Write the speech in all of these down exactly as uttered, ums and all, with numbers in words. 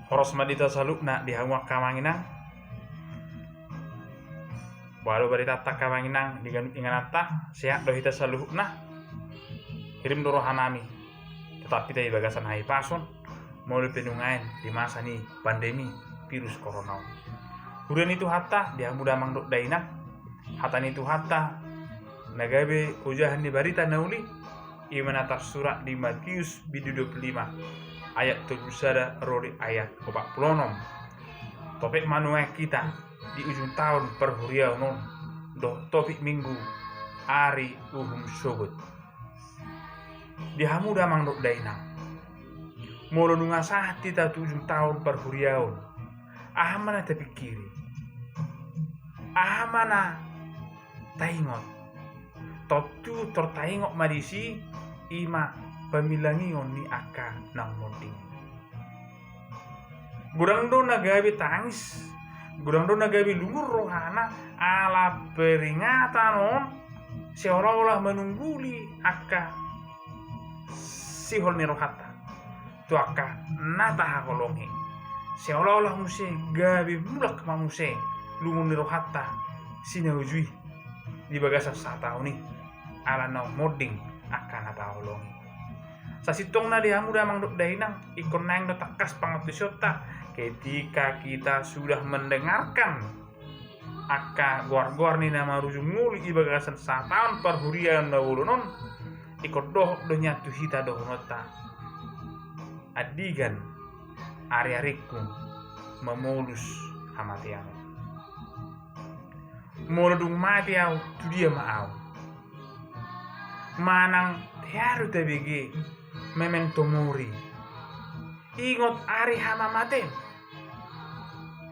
Horas ma di hita saluhutna di hamu angka amang inang. Boha do baritanta angka amang inang di ganup ingananta, sehat do hita saluhutna? Hirim do rohanami, tetap hita di bagasan hahipason, molo pe nuaeng di masa ni pandemi virus corona on. Huria ni Tuhanta di hamu damang dohot dainang, hata ni Tuhanta na gabe ojahan ni barita na uli, i ma na tarsurat di Matius bindu dua pulu lima ayat tolu pulu sada ro di ayat opat pulu onom. Topik ma nuaeng hita di ujung taon parhuriaon on, dohot topik minggu, ari uhum sogot. Di hamu damang dohot dainang, molo nunga sahat hita tu ujung taon parhuriaon, aha ma na tapingkiri? Aha ma na taingot? Tontu tor taingot ma disi, i ma pamilangion ni angka naung monding. Godang do na gabe tangis, godang do na gabe lungun rohana, ala peringatan on seolah-olah manungguli angka sihol ni rohanta tu angka na tahaholongi. Seolah-olah muse gabe mulak ma muse lungun ni rohanta si na uju i di bagasan sataon i, ala naung monding angka na taholongi. Sasintongna di hamu damang dohot dainang, ingkon naeng do tangkas pangantusionta ketika kita sudah mendengarkan angka goar-goar ni na marujung ngolu i bagasan sataon parhuriaon na bolon on, ingkon dohot do nian tu hita dohononta: Andigan ari-aringku mamolus hamatean on. Molo dung mate ahu, tu dia ma ahu? Manang hea do tabege memento mori, ingot ari hamamaten?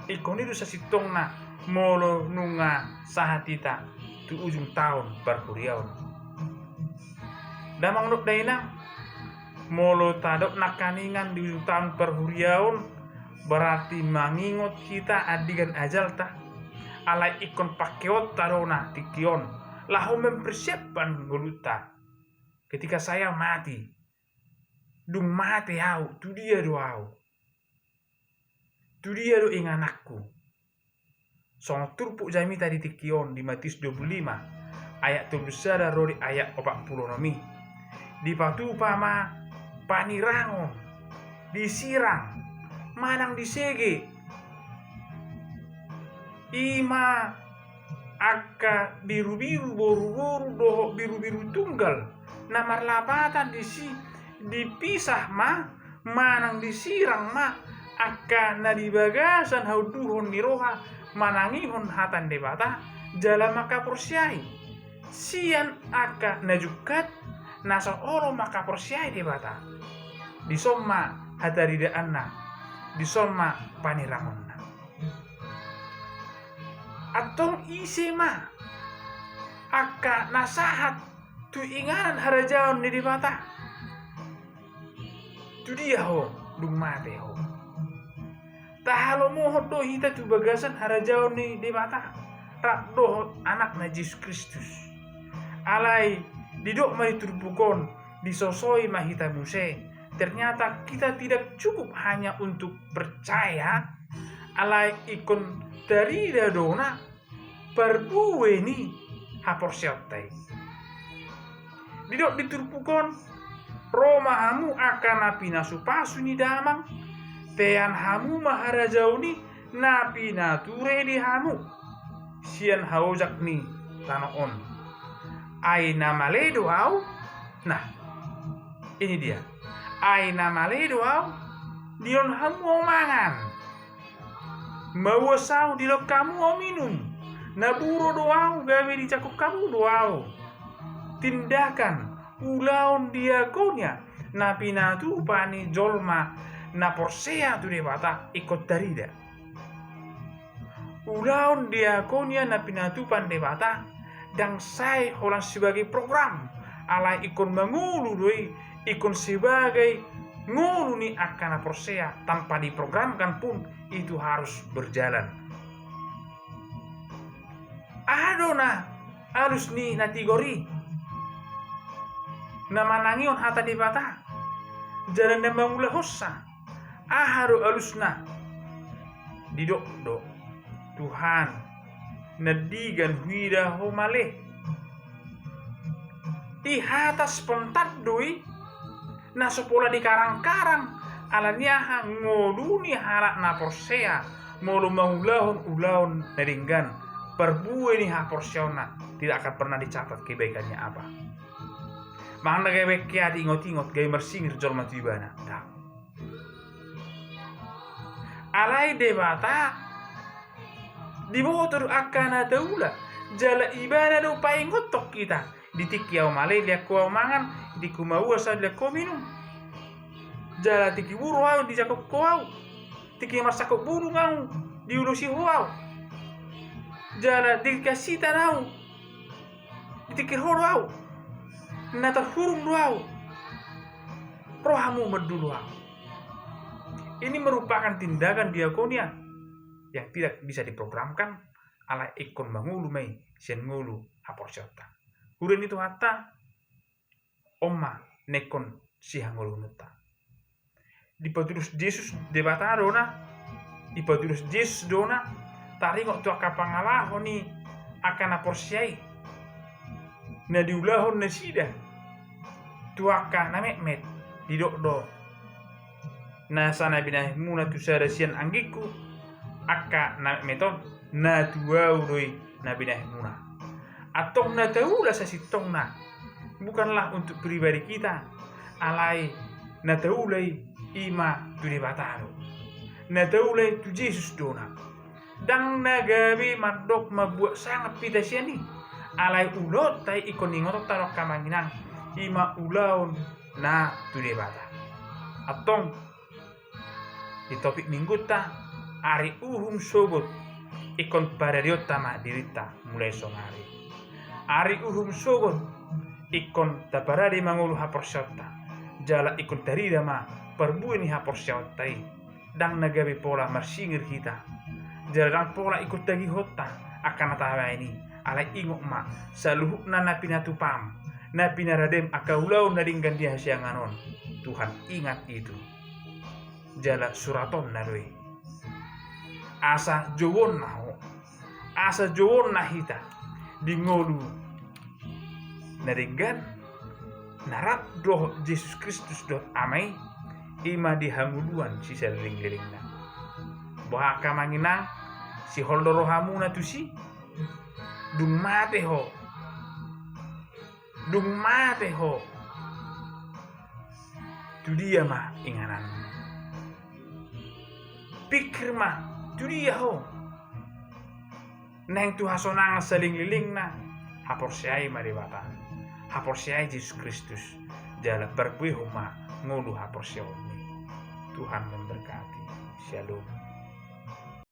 Ingkon i do sasintongna molo nunga sahat hita tu ujung taon parhuriaon. Damang dohot dainang, molo tadok nangkaningan di ujung taon parhuriaon, berarti mangingot hita andigan ajalta. Alai ingkon pangkeonta do na tingki on laho mempersiapkan ngolunta. Ketika saya mati, dung mate ahu, tu dia do ahu? Tu dia do ingananku? Songon turpuk jamita di tingki on di Matius dua pulu lima ayat tolu pulu sada ro di ayat opat pulu onom i, dipatupa ma panirangon, disirang manang disege. I ma angka birubiru boruboru dohot birubiru tunggal na marlapatan disi, dipisah ma manang disirang ma angka na di bagasan haunduhon ni roha manangihon hata ni Debata jala mangkaporseai, sian angka na jungkat na so olo mangkaporseai Debata. Dison ma hataridaanna, dison ma panirangonna. Antong ise ma angka na sahat tu inganan harajaon ni Debata? Tu dia ho dung mate ho? Tahalomohon do hita tu bagasan harajaon ni Debata rap dohot Anakna Jesus Kristus. Alai didok ma di turpuk on, disosoi ma hita muse. Ternyata kita tidak cukup hanya untuk percaya, alai ingkon tarida do na parbue ni haporseaonta i. Didok di turpuk on, ro ma hamu angka na pinasupasu ni Damang, tean hamu ma harajaon i na pinature di hamu sian haojak ni tano on. Ai na male do ahu? Nah, ini dia. Ai na male do ahu? Dilehon hamu ahu mangan. Mauas ahu, dilehon hamu ahu minum. Na buro do ahu, gabe dijangkon hamu do ahu. Tindakan, ulaon diakonia na pinatupa ni jolma na porsea tu Debata ingkon tarida. Ulaon diakonia na pinatupa ni Debata ndang sai holan sebagai program, alai ingkon mangolu do i, ingkon sebagai ngolu ni angka na porsea, tanpa diprogramkan pun itu harus berjalan. Aha do na alus ni na tigor i? Na manangihon hata Debata jala na mangulahonsa, Aha do alusna? Didok do, Tuhan, nandigan huida Ho male. I hata spontan do i, na so pola dikarang-karang, ala ni aha, ngolu ni halak na porsea molo mangulahon ulaon na denggan, parbue ni haporseaonna, tidak akan pernah dicatat kebaikannya apa. Manang na gabe keat ingot-ingot, gabe marsingir jolma tu ibana. Ndang. Alai Debata diboto do angka na taula, jala ibana do paingothon hita. Di tingki ahu male, lean Ho ahu mangan, di tingki maua, sai lean Ho minum. Jala tingki buru ahu, dijangkon Ho ahu. Tingki marsangkut burung ahu, diulosi Ho ahu. Jala di tingki hasitan ahu, ditingkir Ho do ahu. Na tarhurung do ahu. Rohamu mandulu ahu. Ini merupakan tindakan diakonia yang tidak bisa diprogramkan, alai ingkon mangolu ma i sian ngolu haporseaonta. Huria ni Tuhanta, on ma na ingkon sihangoluhononta. Dipatulus Jesus Debata do na, dipatulus Jesus do na, taringot tu angka pangalaho ni angka na porsea i, na diulahon nasida tu angka na metmet. Didok do, nasa na binahenmuna tu sada sian anggingku, angka na metmet on, na tu ahu do i na binahenmuna. Antong na taula sasintongna, bukanlah untuk pribadi kita, alai na taula i, i ma tu Debata do. Na taula i tu Jesus do na. Ndang na gabe mandok mambuat sangap hita sian i, alai ulaonta i ingkon ingotonta do angka amang inang, i ma ulaon na tu Debata. Antong, di topik minggunta, ari uhum sogot, ingkon padadeonta ma dirinta mulai sonari. Ari uhum sogot, ingkon tapadade mangolu haporseaonta, jala ingkon tarida ma parbue ni haporseaonta i. Ndang na gabe pola marsingir hita, jala ndang pola ingkon tagihonta angka na tabaen i. Alai ingot ma, saluhutna na pinatupam, na pinaradem angka ulaon na denggan di hasiangan on, Tuhan ingat itu. Jala suratonna do i, asa jouonna ho, asa jouonna hita di ngolu na denggan na rap dohot Jesus Kristus dohot Ama i, i ma di hangoluan sisalelenglelengna. Boha angka amang inang, sihol do rohamuna tusi? Dung mate ho, dung mate ho, tu dia ma ingananmu? Pingkir ma, tu dia ho? Naeng tu hasonangan salelenglelengna? Haporseai ma Debata, haporseai Jesus Kristus, jala parbuehon ma ngolu haporseaonmi. Tuhan memberkati. Shalom.